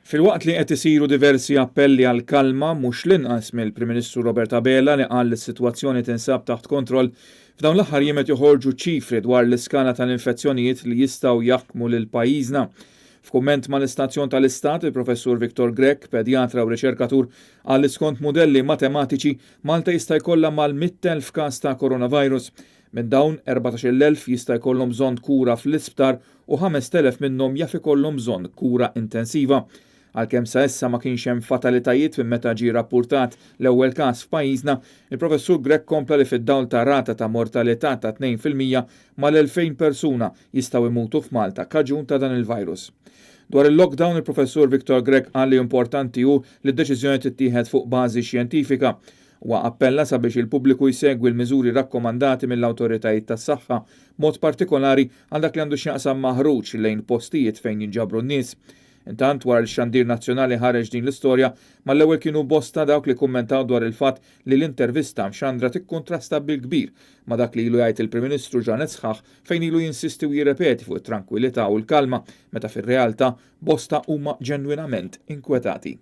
Filwaqt li qed isiru diversi appelli għall-kalma, mhux l-inqas mill-Prim Ministru Robert Abela li qal li s-sitwazzjoni tinsab taħt kontroll, f'dawn l-aħħar jiem qed joħorġu ċifri dwar l-iskala tal-infezzjonijiet li jistgħu jaħkmu lil pajjiżna. F'kumment mal-istazzjon tal-Istat, il-Professur Victor Grech, pedjatra u riċerkatur, qal li skont mudelli matematiċi, Malta jista' jkollha mal-100,000 każ ta' coronavirus. Minn dawn, 14,000 jista' jkollhom bżonn kura fl-isptar u 5,000 minnhom jaf ikollhom bżonn kura intensiva. Għalkemm sa issa ma kienx hemm fatalitajiet minn meta ġie rappurtat l-ewwel każ f'pajjiżna, il-Professur Grech kompla li fid-dawl ta' rata ta' mortalità ta' 2% mal-2,000 persuna jistgħu jmutu f'Malta kaġun ta' dan il-virus. Dwar il-lockdown, il-Professur Victor Grech qal li importanti hu li d-deċiżjoni tittieħed fuq bażi xjentifika. Huwa appella sabiex il-pubbliku jsegwi l-miżuri rakkomandati mill-awtoritajiet tas-saħħa, b'mod partikolari għal dak li għandu x'jaqsam ma' ħruġ lejn postijiet fejn jinġabru n-nies. Intant, wara li x-xandir nazzjonali ħareġ din l-istorja, mal-ewwel kienu bosta dawk li kummentaw dwar il-fatt li l-intervista mxandra tikkuntrasta bil-kbir ma' dak li ilu jgħid il-Prim Ministru ġranet sħaħ fejn ilu jinsisti u jirrepeti fuq it-trankwilità u l-kalma meta fir-realtà bosta huma ġenwinament inkwetati.